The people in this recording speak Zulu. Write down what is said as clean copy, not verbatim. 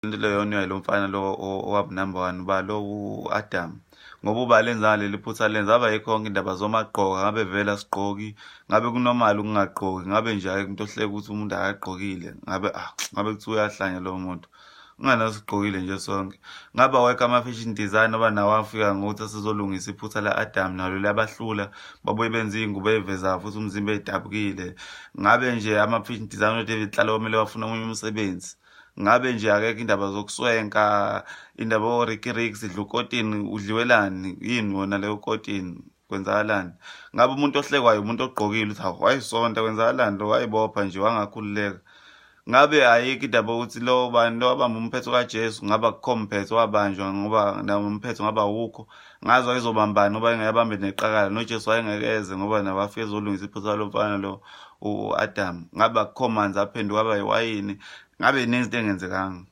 Into leyo yoniwa lo mfana lo owab number 1 ba lo uAdam, ngoba uba lenza leli phutha lenza aba yikho konke indaba zomagqoka, ngabe vela sigqoki, ngabe kunormal ukungagqoki, ngabe nje ayikho into ohleka ukuthi umuntu akagqokile, ngabe ngabe kuthiwa uyahlanya lo muntu. Unganasigqokile nje sonke. Ngabe awekho ama-fashion design oba nawo afika ngokuthi asizolungisa iphutha la-Adam, nalo liyabahlula, babuye benze iy'ngubo ey'vezayo futhi umzimba ey'dabukile. Ngabe nje ama-fashion design oDavid Tlale omele bafuna omunye umsebenzi. Ngabe nje akekho indaba zokuswenka, indaba o-Ricky Ricks idla ukotini, udliwelani, yini wona leyo kotini, kwenzakalani? Ngabe umuntu ohlekwayo umuntu ogqokile uthi hawu wayisonta, kwenzakalani lo, wayibopha nje wangakhululeka. Ngabe ayikho indaba ukuthi lo bani lo wabamba umphetho kaJesu, ngabe akukho mphetho wabanjwa ngoba nawo umphetho ngabe awukho. Ngazi wayezobambana ngoba engayabambe neqakala, noJesu wayengekeze ngoba naye wafika ezolungisa iphutha lomfana lo u-Adam. Ngabe akukho manzi aphenduka aba yiwayini, ngabe iningi into engenzekanga.